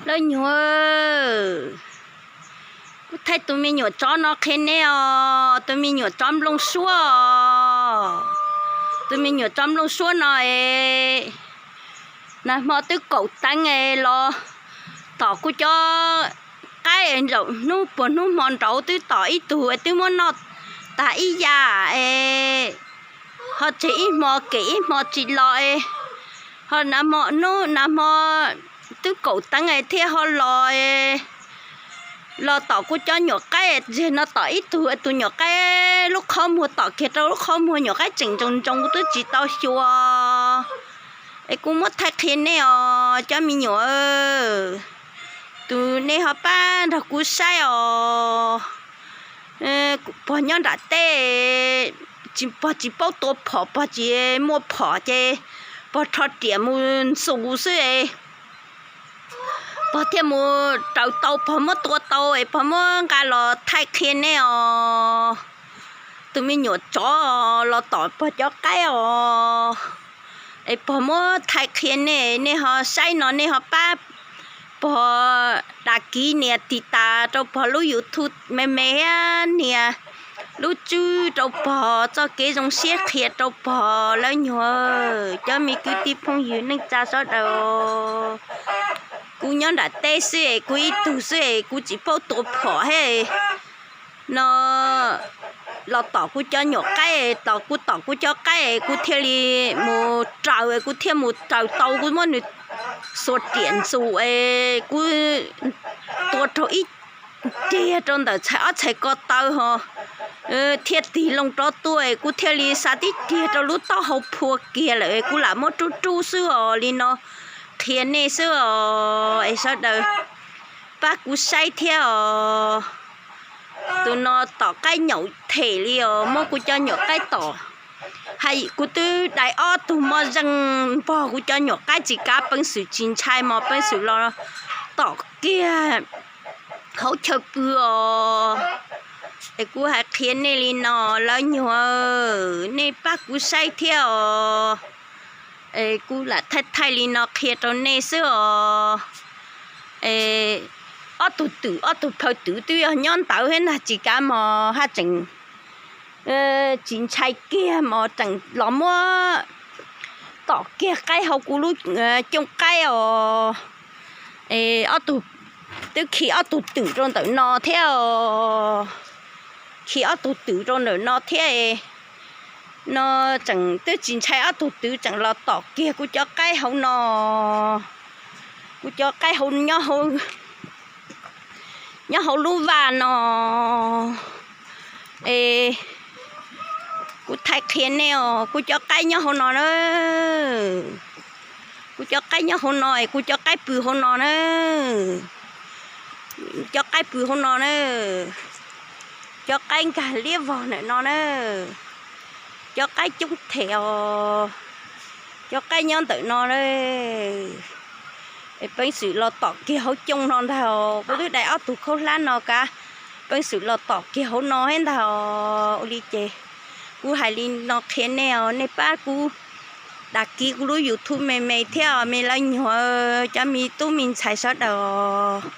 Lawv nyuag, kuv thaij tus me nyuam tsov no qhia nej os, tus me nyuam tsov nplooj suab os. Tus me nyuam tsov nplooj suab no es, nag hmo twb kaum teev es los tom kuv cov qaib, zaum hnub puag hnub hmo nraud twb tom ib tug es twb muab noj tag ib yam es, ho tseg ib hmo kem ib hmo tsis los es, ho nag hmo hnub nag hmo twb kaum teev es thiaj ho los los tom kuv cov nyuam qaib, tseg no tom ib tug, tus nyuam qaib lub qhov muag tom kiag rau lub qhov muag, nyuam qaib tseem ntsoos ntsoos kuv twb tsis tau xyuas. Es kuv muab thaij qhia nej os cov me nyuam, tus nej ho pab nrog kuv saib os. Pog nyob nram teb, pog tsis paub tua phom, pog tsis muaj phom ces pog rho riam mus ntxus xwb es, pog thiaj mus raws tau, pog muab tua tau es pog muab nqa los thaij qhia nej os. Tus me nyuam tsov los tom pog cov qaib os. Es pog muab thaij qhia nej, nej ho saib no nej ho pab pog đăng ký nias tiv tas rau pog lub YouTube me me thiab nias lub tswb rau pog, txoj kev zoo siab qhia rau pog lawv nyuag, cov me kwv tij phooj ywg neej tsa sawv daws. Kuv nyob nram teb xwb es kuv ib tug xwb es kuv tsis paub tua phom thiab no los tom kuv cov nyuam qaib, tom kuv tom kuv cov qaib es kuv thiaj li mus raws, kuv thiaj mus raws tau, kuv muab nws xuas riam ntxus es kuv tua raug ib riag rau ntawm txhais ob txhais ko taw ho thiaj tig loo rov tuaj es kuv thiaj li xa tib riag rau lub taub hau phua kiag lawm es kuv lam muab rub rub xwb os. Li no qhia nej xwb os es sawv daws pab kuv saib thiab os. Tus no tom qaib nyaum them li os, muab kuv cov nyuam qaib tom. Hais kuv twb dai ob tug moj zeej npog kuv cov nyuam qaib tsis kav, peev xwm tsis ntshai mos peev xwm los tom kiag hauv chaw pw os. Es kuv hais qhia nej li no, lawv nyuag, nej pab kuv saib thiab os. Es kuv lam thaij thaij li no qhia rau nej xwb os. Ob tug twm, ob tug phaw twm twb yog nyob ntawd thiab ntag, tsis kav mos haj tseem tsis ntshai kiag mos tseem los muab tom kiag qaib hauv kuv lub cooj qaib os. Es ob tug, twb khi ob tug twm rau ntawm no thiab os. Khi ob tug twm rau ntawm no thiab no tseem twb tsis ntshai, ob tug twm tseem los tom kiag kuv cov qaib hauv no. Kuv cov qaib hauv nyob hauv lub vaj no. Es kuv thaij qhia nej os, kuv cov qaib nyob hauv no na. Kuv cov qaib nyob hauv no es kuv cov qaib pw hauv no na. Cov qaib pw hauv no na. Cov qaib nkag liab vog ntawm no na. Cov qaib coob them os. Cov qaib nyob ntawm no na. Es peev xwm los tom kiag hauv cooj no ntag os. Kuv twb dai ob tug khaub hlab no kav, peev xwm los tom kiag hauv no thiab ntag os. Ua li ces kuv hais li no qhia nej os, nej pab kuv đăng ký kuv lub YouTube me me thiab os me lawv nyuag, cov me tub me ntxhais sawv daws os.